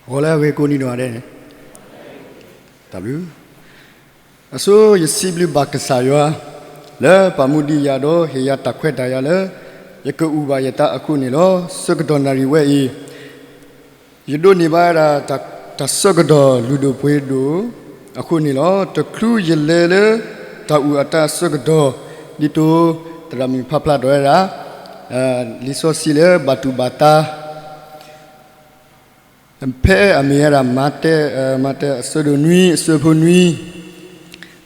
ဂီၤလၢအဂ့ၤကိးနံၤဒိၣ်ဒဲးန့ၣ်, တၢ်ဘျုး, အဆိယစံးဘျုးဘၣ်ကစၢ်ယွၤ လၢပာ်မူဒံးယၤဒီးဟ့ၣ်ယၤတၢ်ခွဲးတၢ်ယာ်လၢ ယကအုၣ်ဘၣ်ယသးအဃိန့ၣ်လီၤ. ဆၢကတီၢ်နၣ်ရံၣ်ဝဲအံၤ ယဒိးန့ၢ်ဘၣ်ဝဲဒၣ် တၢ်ဆၢကတီၢ်လုၢ်ဒိၣ်ပှ့ၤဒိၣ်အဃိန့ၣ်လီၤ. တချုးယလဲၤလၢ တၢ်အုၣ်အသးအဆၢကတီၢ် ဒ်သိးသရၣ်မုၣ်ဖးဖျါထီၣ်ဝဲဒၣ် လံာ်စီဆှံလၢဘၣ်တူၢ်ဘၣ်သါ ဖဲအမ့ၢ်ဝဲဒၣ် မးသဲ မးသဲအဆၢဒိၣ်နွံ အဆၢဖိနွံ,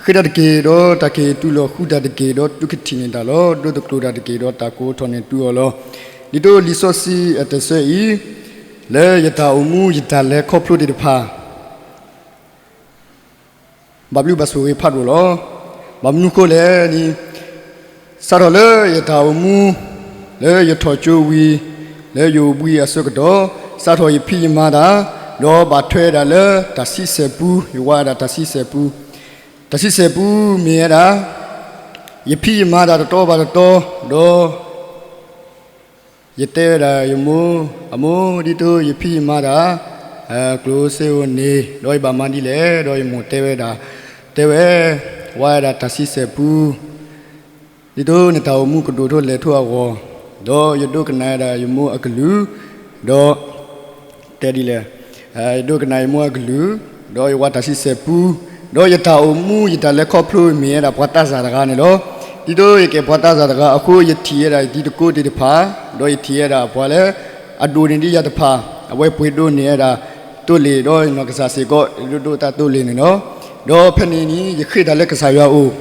ဃ့တၢ်တက့ၢ် ဒီးတၢ်ကဟ့ၣ်တူၢ်လိာ်, ဃုတၢ်တက့ၢ် ဒီးသုကထံၣ်န့ၢ်တၢ်လီၤ. ဒိသကျိၣ်တၢ်တက့ၢ် ဒီးတၢ်ကိးထီၣ်န့ၢ်သုအီၤလီၤ. ဒ်သိးလံာ်စီဆှံအတၢ်ဆၢအံၤ လၢယတၢ်အိၣ်မူ ယတၢ်လဲၤခီဖျိသ့ၣ်တဖၣ် ဘၣ်ဘျုးဘၣ်ဆိၣ်ဂ့ၤဖးဒိၣ်လီၤ. ဘၣ်မနုၤဃိလဲၣ်န့ၣ်, စးထီၣ်လၢယတၢ်အိၣ်မူ လၢယထီၣ်ကၠိဝံၤ လၢယအိၣ်ဘှံးအဆၢကတီၢ်, စးထီၣ်ယဖံးယမၤတၢ်, ဒီးဘၣ်ထွဲဝဲဒၣ်လၢတၢ်ဆံဆဲၣ်ပူ, ယဝၤဝဲဒၣ်တၢ်ဆံဆဲၣ်ပူ, တၢ်ဆံဆဲၣ်ပူမ့ၢ်ဝဲဒၣ် ယဖံးယမၤတၢ်တတီဘၣ်တတီ, ဒီး ယတဲဝဲဒၣ်ယမိၢ်, အမိၢ် ဒ်သိးယဖံးယမၤတၢ် ကျိၣ်စ့အိၣ်န့ၣ် ဒီးယဘၣ်မၤဒ်လဲၣ်, ဒီးယမိၢ်တဲဝဲဒၣ်, တဲဝဲ, ဝၤဝဲဒၣ်တၢ်ဆံဆဲၣ်ပူ, ဒ်သိးနတၢ်အိၣ်မူကဒိၣ်ထီၣ်လဲၤထီၣ်အဂီၢ်, ဒီးယဒိကနၣ်ဝဲဒၣ်ယမိၢ်အကလုၢ်, ဒီး တဲဒ်လဲၣ်, ယဒိကနၣ်ယမိၢ်အကလုၢ်, ဒီးယဝၤတၢ်ဆံဆဲၣ်ပူ, ဒီးယတၢ်အိၣ်မူ ယတၢ်လဲၤခီဖျိမ့ၢ်ဝဲဒၣ်ပှၤသးစၢ်တဂၤန့ၣ်လီၤ. ဒ်သိးယကဲပှၤသးစၢ်တဂၤအဃိ ယထံၣ်ဝဲဒၣ်ယတံၤသကိးသ့ၣ်တဖၣ်, ဒီးယထံၣ်ဝဲဒၣ်ပှၤလၢ အဒိၣ်န့ၢ်ဒံးယၤတဖၣ်, အဝဲပှ့ၤဒိးန့ၢ်ဝဲဒၣ် သိလ့ၣ် ဒီးယနီၢ်ကစၢ်စ့ၢ်ကီး ယဒိးဒိးသးသိလ့ၣ်န့ၣ်လီၤ. ဒီးဖဲန့ၣ်န့ၣ် ယဃ့တၢ်လၢကစၢ်ယွၤအအိၣ်,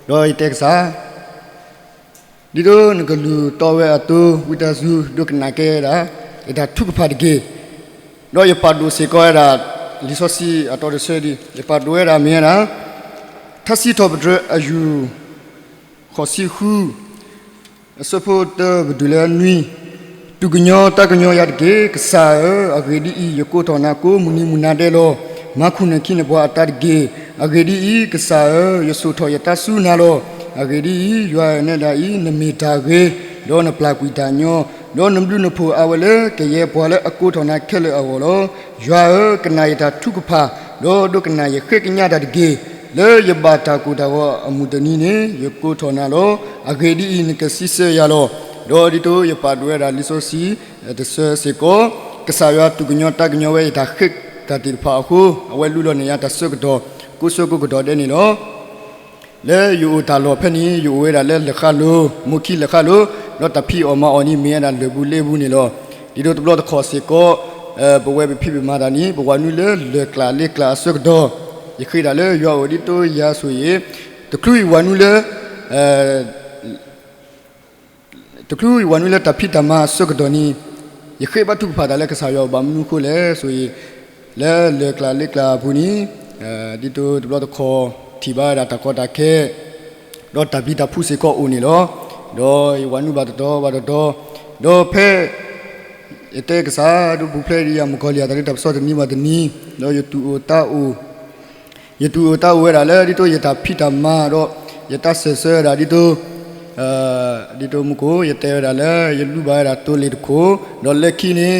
ဒီးယတဲကစၢ် ဒ်သိးနကလုၢ်တီဝဲအသိး ဝံသးစူၤ ဒိကနၣ်ကဲဝဲဒၣ် ယတၢ်ထုကဖၣ်တက့ၢ်. ဒီးယပာ်ဒိၣ်စ့ၢ်ကီးဝဲဒၣ် လံာ်စီဆှံအတီတဆၢဒံး, ယပာ်ဒိၣ်ဝဲဒၣ်မ့ၢ်ဝဲဒၣ် ထါစံးထီၣ်ပတြၢၤအယူၢ် ဃိးဆံဃု အဆၢဖိတၢပတုၤလၢနွံ, သူၣ်ကညီၤသးကညီၤယၤတက့ၢ်, ကစၢ်ဧၢ, အဂ့ၢ်ဒ်အံၤ, ယကိးထီၣ်နၤကိးမုၢ်နံၤမုၢ်နၤဒဲးလီၤ. မၤခူၣ်နခံနပှၤအသးတက့ၢ်. အဂ့ၢ်ဒ်အံၤ, ကစၢ်ဧၢ, ယဆိၣ်ထီၣ်ယသးဆူနၤလီၤ. အဂ့ၢ်ဒ်အံၤ, ယွၤဧၢ, နဲဒၣ်အံၤ နမ့ၢ်တၢ်ဂ့ၤ, ဒီးနပျၢ်ကွံာ်တၢ်ညီ, ဒီးနဘျုးနဖှိၣ်အါဝဲလၢ ကယဲၢ်ပှၤလၢအကိးထီၣ်နၤခဲလၢာ်အဂီၢ်လီၤ. ယွၤဧၢ, ကနၣ်ယတၢ်ထုကဖၣ်, ဒီးဒိကနၣ်ယဃ့ကညးတၢ်တက့ၢ်. လၢယဘၣ်တၢ်ကိၢ်တၢ်ဂီၤအမုၢ်တနံၤန့ၣ် ယကိးထီၣ်နၤလီၤ. အဂ့ၢ်ဒ်အံၤ, နကစံးဆၢယၤလီၤ. ဒီးဒ်သိးယပာ်ဒိၣ်ဝဲဒၣ်လံာ်စီဆှံတဆၢစ့ၢ်ကီး, ကစၢ်ယွၤသူၣ်ကညီၤသးကညီၤဝဲယတၢ်ဃ့တၢ်သ့ၣ်တဖၣ်အဃိ, အဝဲလူလီၤန့ၢ်ယၤတၢ်ဆၢကတီၢ် ကိးဆၢကိးကတီၢ်ဒဲးန့ၣ်လီၤ. လၢယအိၣ်တၢ်လီၢ်ဖဲန့ၣ် ယအိၣ်ဝဲဒၣ်လၢလၢၢ်ဃါလိၤ, မိၢ်ခံလၢၢ်ဃါလိၤ, ဒီးတၢ်ဖံးအီၣ်မၤအီၣ်န့ၣ် မ့ၢ်ဝဲဒၣ်လၢၢ်ပူၤလ့ပူၤန့ၣ်လီၤ. ဒ်သိးတဘျီတခီၣ်စ့ၢ်ကီး ပဝဲပဖံးပမၤတၢ်န့ၣ် ပဝၤနုာ်လၢလၢၢ်ကျါလ့ကျါအဆၢကတီၢ်, ယဃ့တၢ်လၢယွၤအအိၣ်ဒ်သိးယၤဆိၣ်ဂ့ၤ, တချုးယဝၤနုာ်လၢ တချုးယဝၤနုာ်လၢတၢ်ဖံးတၢ်မၤအဆၢကတီၢ်န့ၣ်, ယဃ့ဘါထုကဖၣ်တၢ်လၢကစၢ်ယွၤအအိၣ်ဘၣ်မနုၤအဃိလဲၣ်, ဆိၣ်ဂ့ၤ လၢလၢၢ်ကျါလ့ကျါအပူၤန့ၣ်, ဒ်သိးတဘျီတခီၣ် ထံၣ်ဘၣ်ဝဲဒၣ်တၢ်ကီတၢ်ခဲ ဒီးတၢ်ပျံၤတၢ်ဖုးစ့ၢ်ကီးအိၣ်န့ၣ်လီၤ. ဒီးယဝၤနုာ်ဘၣ်တတီဘၣ်တတီ, ဒီးဖဲ ယတဲကစၢ် ဒိပူၤဖျဲးဒ်ယၤမုၣ်ကီၤလံၢ်အသးလၢတၢ်ပစီတနံၤဘၣ်တနံၤ, ဒီးယသူၣ်အိၣ်သးအိၣ် ယသူၣ်အိၣ်သးအိၣ်ဝဲဒၣ်လၢ ဒ်သိးယတၢ်ဖံးတၢ်မၤဒီး ယသးစၢၢ်ဆၢဝဲဒၣ်ဒ်သိး, ဒ်သိးမူခိၣ် ယတဲဝဲဒၣ်လၢ ယလူဘၣ်ဝဲဒၣ်သိလ့ၣ်တခိၣ်, ဒီးလၢခံန့ၣ်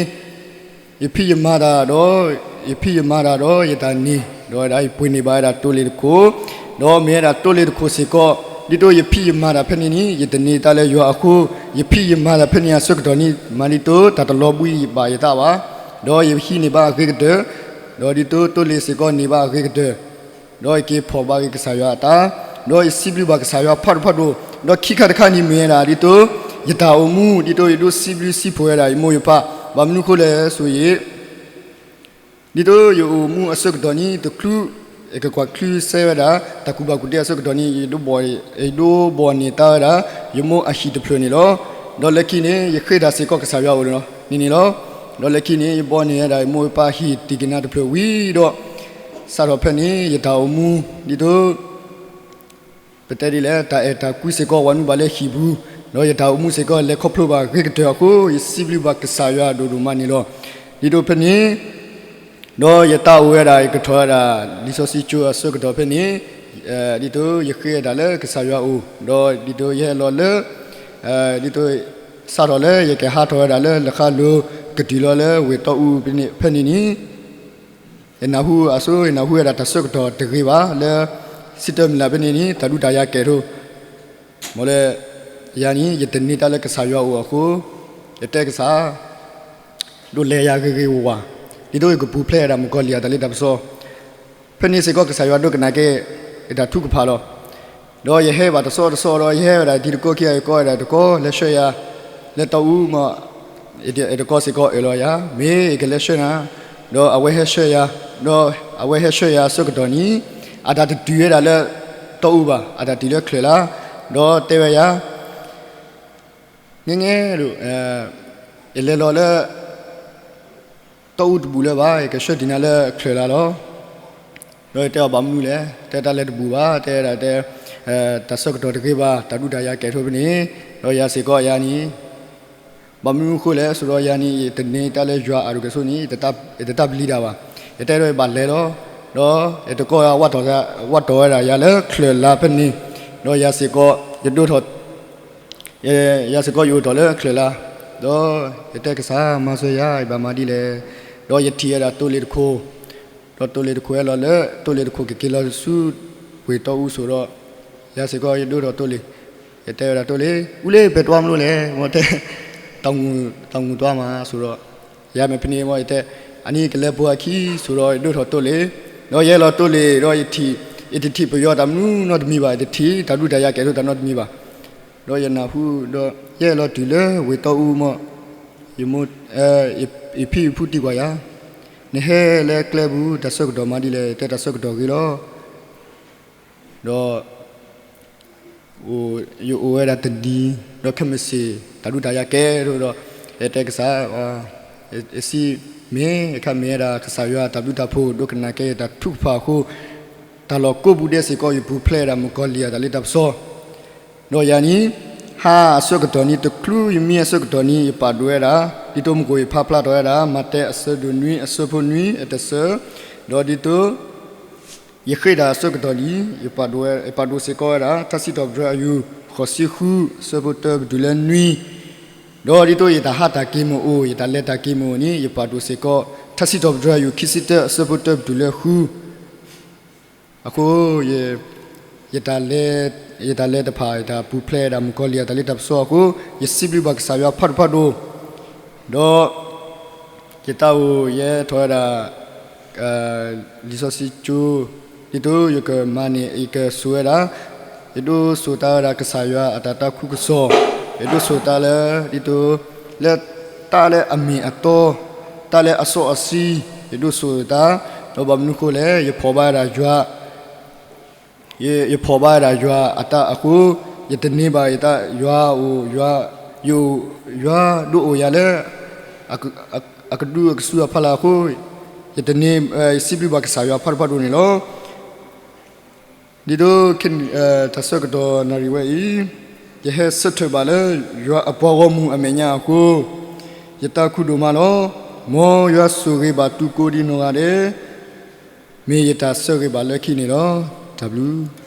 ယဖံးယမၤတၢ်ဒီး, ယဖံးယမၤတၢ်ဒီးယတၢ်န့ၢ်, ဒီးဝဲဒၣ်ယပှ့ၤန့ၢ်ဘၣ်ဝဲဒၣ်သိလ့ၣ်တခိၣ်, ဒီးမ့ၢ်ဝဲဒၣ်သိလ့ၣ်တခိၣ်စ့ၢ်ကီး, ဒ်သိးယဖံးယမၤတၢ်ဖဲန့ၣ်န့ၣ် ယတန့ၢ်သးလၢယွၤအဃိ, ယဖံးယမၤတၢ်ဖဲန့ၣ်အဆၢကတီၢ်န့ၣ် မၤဒ်သိးတၢ်တလီၤဘှံးဘၣ်ယသးဘၣ်, ဒီးယဟံးန့ၢ်ဘၣ်အဂ့ၤကတၢၢ်, ဒီးဒ်သိးသိလ့ၣ်စ့ၢ်ကီးန့ၢ်ဘၣ်အဂ့ၤကတၢၢ် ဒီးယက့ၤဖီၣ်ဘၣ်ဂ့ၤကစၢ်ယွၤအသး, ဒီးယစံးဘျုးဘၣ်ကစၢ်ယွၤဖးဒိၣ်ဖးဒိၣ်, ဒီးခံခါတခါန့ၣ်မ့ၢ်ဝဲဒၣ်ဒ်သိး ယတၢ်အိၣ်မူ ဒ်သိးယဒိးစံးဘျုးစံးဖှိၣ်ဝဲဒၣ်ယမိၢ်ယပၢ်, ဘၣ်မနုၤဃိလဲၣ်ဆိၣ်ဂ့ၤ ဒ်သိးယအိၣ်မူအဆၢကတီၢ်န့ၣ် တချုး ယကကွၢ်ချုးစဲဝဲဒၣ် တၢ်ကူၣ်ဘၣ်ကူၣ်သ့အဆၢကတီၢ်န့ၣ် ယဒိးဘီၣ်န့ၢ်သါဝဲဒၣ် ယမိၢ်အဟံၣ်တဖျၢၣ်န့ၣ်လီၤ. ဒီးလၢခံန့ၣ် ယဃ့တၢ်စ့ၢ်ကီးကစၢ်ယွၤအအိၣ်န့ၣ်လီၤ. ဒီးလၢခံန့ၣ် ယဘီၣ်န့ၢ်ဝဲဒၣ်ယမိၢ်ယပၢ်ဟံၣ်တံၢ်ကနါတဖျၢၣ်ဝံၤဒီး စးထီၣ်ဖဲန့ၣ် ယတၢ်အိၣ်မူ ဒ်သိး ပတဲဒ်လဲၣ် တၢ်အဲၣ်တၢ်ကွံစ့ၢ်ကီး ဝၤနုာ်ဘၣ်လၢဟံၣ်ပူၤ, ဒီးယတၢ်အိၣ်မူစ့ၢ်ကီး လဲၤခီဖျိဘၣ်ဂ့ၤကတၢၢ်အဃိ ယစံးဘျုးဘၣ်ကစၢ်ယွၤဒိၣ်ဒိၣ်မးန့ၣ်လီၤ. ဒ်သိးဖဲန့ၣ် ဒီးယသးအိၣ်ဝဲဒၣ် ယကထီၣ်ဝဲဒၣ် လံာ်စီဆှံကၠိအဆၢကတီၢ်ဖဲန့ၣ်, ဒ်သိးယဃ့ဝဲဒၣ်လၢကစၢ်ယွၤအအိၣ်, ဒီးဒ်သိးယဟဲလီၤလၢ ဒ်သိး စးထီၣ်လၢယကဟးထီၣ်ဝဲဒၣ်လၢလၢၢ်ဃါလိၤ ကတုၤလီၤလၢဝ့ၢ်တီအူဖဲန့ၣ်န့ၣ်, ယနၢ်ဟူအဆိ ယနၢ်ဟူဝဲဒၣ်တၢ်ဆၢကတီၢ်တဂ့ၤဘၣ်လၢ စံးတၢ်မုၢ်လၢ်ဖဲန့ၣ်န့ၣ် တၢ်ဒုးတၢ်ယၤကဲၣ်ထိ, မ်လၢ ယၤန့ၣ် ယတန့ၢ်တၢ်လၢကစၢ်ယွၤအအိၣ်အဃိ, ယတဲကစၢ် ဒိးလဲၤယၤဂ့ၤဂ့ၤဝါဝါ, ဒ်သိးယကပူၤဖျဲးဝဲဒၣ်မုၣ်ကီၤလံၢ်အတၢ်လ့တၢ်ပစီ, ဖဲန့ၣ်စ့ၢ်ကီးကစၢ်ယွၤဒိကနၣ်က့ၤ ယတၢ်ထုကဖၣ်လီၤ. ဒီးယဟဲဘၣ်တဆီတဆီဒီး ယဟဲဝဲဒၣ်တံၤသကိးခံဂၤ ယကိးဝဲဒၣ်တံၤသကိး လဲၤဆှၢယၤ လၢတီအူမး, ယတံၤသကိးစ့ၢ်ကီးအၢၣ်လီၤယၤ မ့ၢ်ယကလဲၤဆှၢနၤ, ဒီးအဝဲဟဲဆှၢယၤ, ဒီးအဝဲဟဲဆှၢယၤအဆၢကတီၢ်န့ၣ် အတၢ်တတုၤဝဲဒၣ်လၢတီအူဘၣ်, အတၢ်တုၤလၢချၢၣ်လါ, ဒီးတဲဝဲယၤ ငဲငဲဒိၣ်, ယလဲၤလီၤလၢ တီအူတဘူၣ်လၢၤဘၣ်, ယကဆှၢတံၢ်နၤလၢချၢၣ်လါလီၤ. ဒီးယတဲအီၤဘၣ်မနုၤလဲၣ်, တဲတၢ်လဲၤတဘူၣ်ဘၣ်, တဲဒၣ်တဲ တၢ်ဆၢကတီၢ်တဂ့ၤဘၣ်, တၢ်ဒုးတၢ်ယၤကဲၣ်ထိဖဲန့ၣ်, ဒီးယၤစ့ၢ်ကီးယၤန့ၣ် ဘၣ်မနုၤအဃိလဲၣ် ဆိဒီးယၤန့ၣ် ယတန့ၢ်တၢ်လၢယွၤအဒိၣ်ကဆိန့ၣ် ယတတၢ်ပလံၤဒၣ်ဘၣ်, ယတဲဒီးယဘၣ်လဲၤလီၤ, ဒီးယတံၤသကိးဝဲတီၢ်ဝဲဒၣ်ယၤလၢချၢၣ်လါဖဲန့ၣ်, ဒီးယၤစ့ၢ်ကီး ယဒိးထီၣ် ယၤစ့ၢ်ကီးယအိၣ်ထီၣ်လၢချၢၣ်လါ, ဒီးယတဲကစၢ်မၤစၢၤယၤ ယဘၣ်မၤဒ်လဲၣ်, ဒီးယထံၣ်ဝဲဒၣ်တိၢ်လ့ၤတခိၣ်, ဒီးတိၢ်လ့ၤတခိၣ်ဟဲလီၤလၢ တိၢ်လ့ၤတခိၣ်ကက့ၤလီၤဆူဝ့ၢ်တီအူဆိဒီး, ယၤစ့ၢ်ကီးယဒိးထီၣ်တိၢ်လ့ၤ, ယတဲဝဲဒၣ်တိၢ်လ့ၤ အူလ့ ပဲတြီမနုၤလဲၣ်, မ့ၢ်တဲ တၢ်မူၤ တၢ်မူၤတွၤမးဆိဒီး, ယၤမ့ၢ်ဖဲန့ၣ်မ့ၢ်ယတဲ အန့ၣ်ကလဲၤပိာ်အခံဆိဒီး ယဒိးထီၣ်တိၢ်လ့ၤ, ဒီးယဟဲလီၤတိၢ်လ့ၤ ဒီးယထံၣ် ယတထံၣ်ပယီၤတၢ်မနုၤနီတမံၤဘၣ်, ယတထံၣ်တၢ်ဒုးတၢ်ယၤကဲၣ်ထိတၢ်နီတမံၤဘၣ်, ဒီးယနၢ်ဟူ ဒီးယဟဲလီၤတုၤလၢဝ့ၢ်တီအူမး, ယမိၢ် ယဖံယဖုတံၢ်ကွၢ်ယၤ, နဟဲလၢကျဲပူၤ တၢ်ဆၢကတီၢ်မၤဒ်လဲၣ်, ယတဲတၢ်ဆၢကတီၢ်ဂ့ၤလီၤ, ဒီး ယအိၣ်ဝဲဒၣ်တနံၤ ဒီးခဲမုၢ်ဆ့ၣ် တၢ်ဒုးတၢ်ယၤကဲၣ်ထိဒီး ယတဲကစၢ် ယစံး မ့ၢ်အခါမ့ၢ်ဝဲဒၣ်ကစၢ်ယွၤတၢ်ဘျုးတၢ်ဖှိၣ် ဒိကနၣ်က့ၤယတၢ်ထုကဖၣ်အဃိ, တၢ်လီၢ်ကိးပူၤဒဲးစ့ၢ်ကီး ယပူၤဖျဲးဝဲဒၣ်မုၣ်ကီၤလံၢ်အတၢ်လ့တၢ်ပစီ, ဒီးယၤန့ၣ် ဟါအဆၢကတီၢ်န့ၣ် တချုးယမံအဆၢကတီၢ်န့ၣ် ယပာ်ဒိၣ်ဝဲဒၣ် ဒ်သိးမုၢ်ကအိၣ်ယဖးဖျါထီၣ်ဝဲဒၣ် မးသဲအဆၢဒိၣ်နွံ အဆၢဖိနွံ အတဆၢ, ဒီးဒ်သိး ယဃ့တၢ်အဆၢကတီၢ်န့ၣ် ယပာ်ဒိၣ်စ့ၢ်ကီးဝဲဒၣ် ထါစံးထီၣ်ပတြၢၤအယူၢ် ဃိးဆံဃု အဆၢဖိတၢပတုၤလၢနွံ, ဒီးဒ်သိးယတၢ်ဟးတၢ်က့ၤမ့ၢ်အိၣ် ယတၢ်လဲၤတၢ်က့ၤမ့ၢ်အိၣ်န့ၣ် ယပာ်ဒိၣ်စ့ၢ်ကီး ထါစံးထီၣ်ပတြၢၤအယူၢ် ခံဆံတၢ အဆၢဖိတၢပတုၤလၢဃု, အဃိ ယတၢ်လဲၤတဖၣ် ယတၢ်ပူၤဖျဲးဝဲဒၣ်မုၣ်ကီၤလံၢ်အတၢ်လ့တၢ်ပစီအဃိ ယစံးဘျုးဘၣ်ကစၢ်ယွၤဖးဒိၣ်ဖးဒိၣ်, ဒီး ယတၢ်အိၣ်ယဲထီၣ်ဝဲဒၣ် လံာ်စီဆှံကၠိ, ဒ်သိးယကမၤန့ၢ် ယကစိာ်ဝဲဒၣ်, ယဒိးစိာ်တၢ်ဝဲဒၣ်ကစၢ်ယွၤအတၢ်သးခုကစီၣ်, ယဒိးစိာ်တၢ်လၢ ဒ်သိး လၢတၢ်လၢအမ့ၢ်အတီ, တၢ်လၢအစီအဆှံ, ယဒိးစိာ်တၢ်, ဒီးဘၣ်မနုၤဃိလဲၣ် ယဖှီၣ်ဘၣ်ဝဲဒၣ်ယွၤ ယဖှီၣ်ဘၣ်ဝဲဒၣ်ယွၤအတၢ်အဃိ, ယတန့ၢ်ဘၣ်ယတၢ်ယွၤအိၣ်, ယွၤဒိးအိၣ်ယၤလၢ အကဒူအကဆူအဖီလာ်အဃိ, ယတန့ၢ် ယစံးဘျုးဘၣ်ကစၢ်ယွၤဖးဒိၣ်ဖးဒိၣ်န့ၣ်လီၤ. ဒ်သိး တၢ်ဆၢကတီၢ်နၣ်ရံၣ်ဝဲအံၤ, ယဟဲဆၢထၢၣ်ဘၣ်လၢယွၤအပှၤဂီၢ်မုၢ်အမဲာ်ညါအဃိ, ယသးခုဒိၣ်မးလီၤ. မ်ယွၤဆိၣ်ဂ့ၤဘၣ်သုကိးဒံနီၢ်ဂၤဒဲး, မ့ၢ်ယတၢ်ဆၢဂ့ၤဘၣ်လၢခံန့ၣ်လီၤ. တၢ်ဘျုး